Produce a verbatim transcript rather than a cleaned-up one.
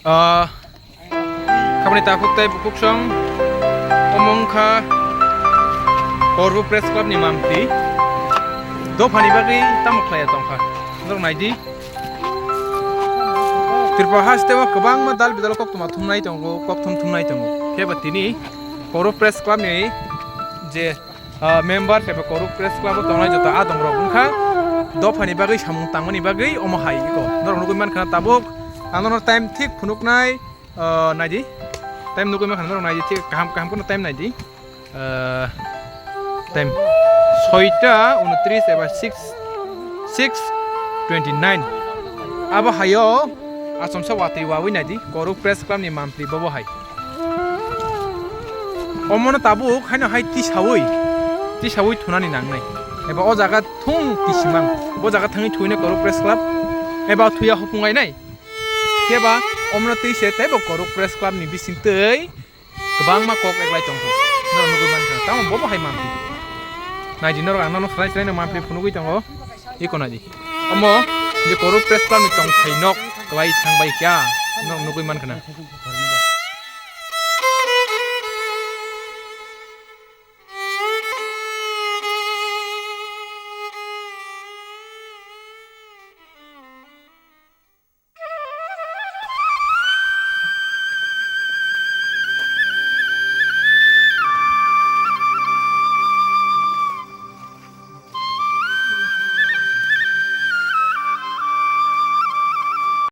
Ah, khamani takhuk tei bukhuk song, omo wngkha Korbo Press Club ni mampli. Dophani bagwi tamo khlaiya tongkha. Norok naidi. Tripura haste o kwbangma dal bidal koktwma thumnai tongo, kokthum thumnai tongo. Khe ba tini Korbo Press Club ni je ah, member eba Koruk Press Club o tongnai joto adong rok wngkha dophani bagwi samung tangmani bagwi omo hai iko norok nugwi mankha tabuk ang norok time thik phunuknai, ah, naidi time nugwi mankha norok naidi thik kaham kaham kheno time naidi, ah, time soita unotris eba six, six twenty nine abo hayo achomsa watwi wawi naidi Koruk Press Club ni mampli bobo hai. Omono tabuk haino hai tisawi, tisawi thunani nangnai. Eba o jaga thung tisimang. Bo jaga thangwi thuina Koruk Press Club. Eba thuya hopung lainai. Keba omono twi se teibo Koruk Press Club ni bising twi kwbangma kok eklai tongkha. Norok nugwi mankha. Tamo bobo hai mampli. Naidi norok ang nono swlai swlai no mampli phunugwi tongo. Iko naidi. Omo je Koruk Press Club ni tongthai nok kwlai thangbai kha. Norok nugwi mankha na.